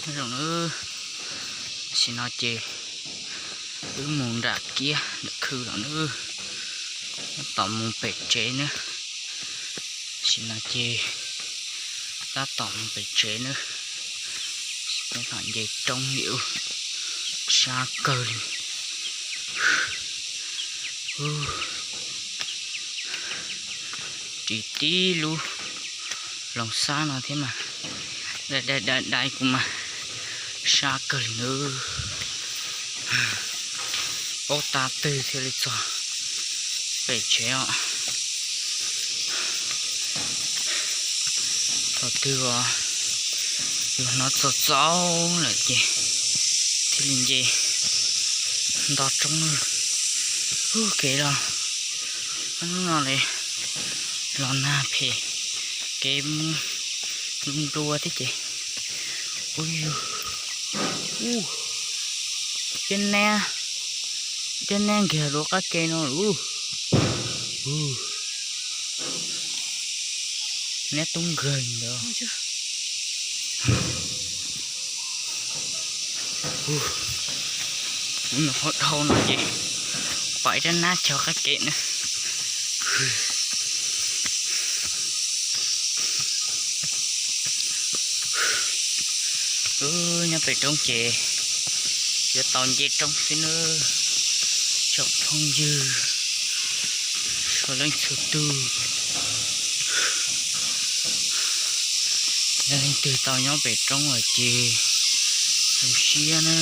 Zoo nawb, tam sim no ces wb mus nram kiab nram khw lawm nawb, tab tom mus pem tsev nawb. Tam sim no ces tab tom mus pem tsev nawb, tab tom nce roob li ub, sab kawg li. Ris tib lub loos xab no thiab mas, dai dai dai kuv mas, sab kawg li nawb. Paub tab twg thiaj li txog pem tsev os. Thaum twg uas yus hnov txaus txaus lawm ces thiaj li nce nto roob. Ub, kev los hnub no li los nag phem, kev nplua thiab ces, ub yug, ub, cov nab, cov nab nkiag dua qab ke no lawm. Nab tub nkeeg ntawd. Ub, ub, nws qhov dhau no ces pais rab nab chaw qab kev na. Wb nyob pem roob ces yuav tau nce roob xwb nawb tsoom phooj ywg, txhua leej txhua tug. Yog leej twg tau nyob pem roob lawm ces zoo siab na,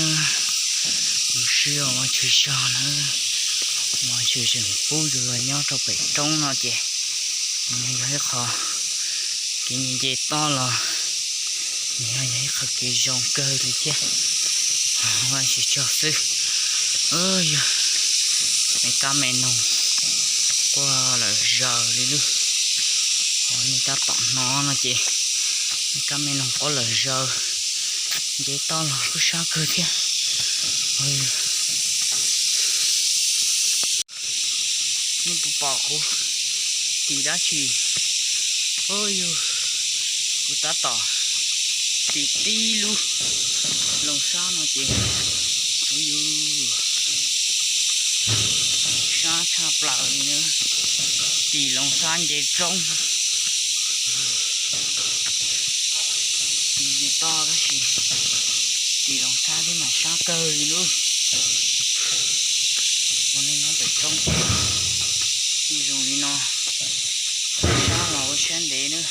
zoo siab ua tshwj zog na, ua tshwj zeem pub yus los nyob rau pem roob no ces nws yog ib qho kev nce nce toj los nws yog ib qho kev zoo kawg li thiab. Ua tshwj zog xwb. Yog me kab me noog quaj lawm zaws li lub, ho nej tab tom hnov no ces me kab me noog quaj lawm zaws, nce toj los kuj sab kawg thiab. Nej puas pom kuv tis dab tsi? Ub yug, kuv tab tom tis tib lub loos xab no ces, ub yug, sab tshaj plaws li na, tis loos xab nce roob. Tis toj tab sis tis loos xab thiab mas sab kawg li lub. Ua neej nyob pem roob ces zoo li no, sab los ua siab ntev nawb,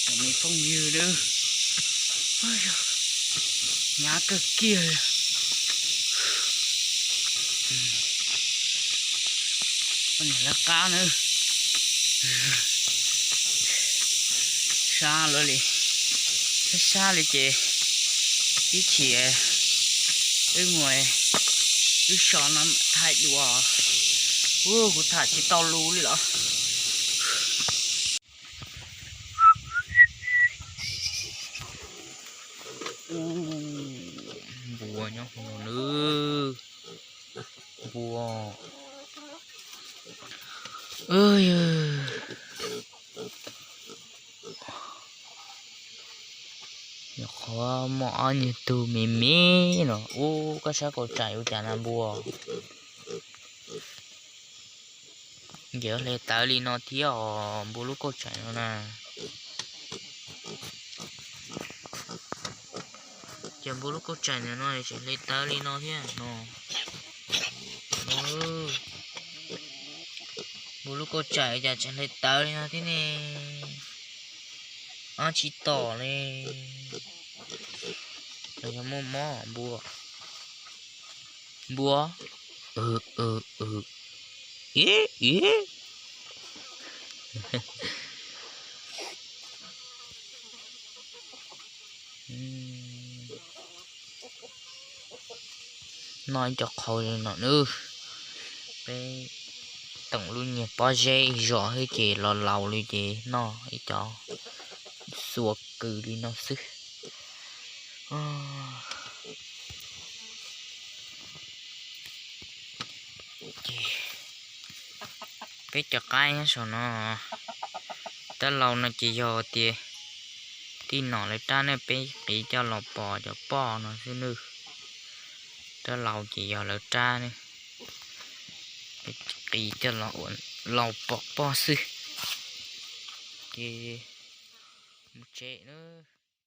tsoom me phooj ywg nawb. Hnyav kawg kiag li. Poj niam lawv qab nawb, sab luaj li, sab sab li ces ib chim wb mus, wb so no thaij dua. Ub, kuv tham tsis tau lus li los. Npua nyob hauv no nawb. Npua. Nyuam qhuav muaj ob nyuag tug me me no. Ub, koj sab kaum tsaim ua cas na npua? Nce hle tawv li no thiab os, npua lub kauj tsaim no na. Ces npua lub kauj tsaim ntawm no tseem hle tawv li no thiab no. Npua lub kauj tsaim cas tseem hle tawv li no thiab ne? Ab, tsis tom li. Los yog muaj mob npua. Npua. Ib ib. Noj ib co qhauv li no nawb. Peb toom lub nyiag pob zeb ib zos xwb ces los laus li ces noj ib co xuas kws li no xwb. Ces peb cov qaib nyob saum no, tab laus no ces yog tias Tij nom lawv rab ne, peb qiv coj los pom cov poj no xwb nawb. Rab laus ces yog lawv rab ne, peb qiv coj los ua laus pom poj xwb. Ces mus tsev na.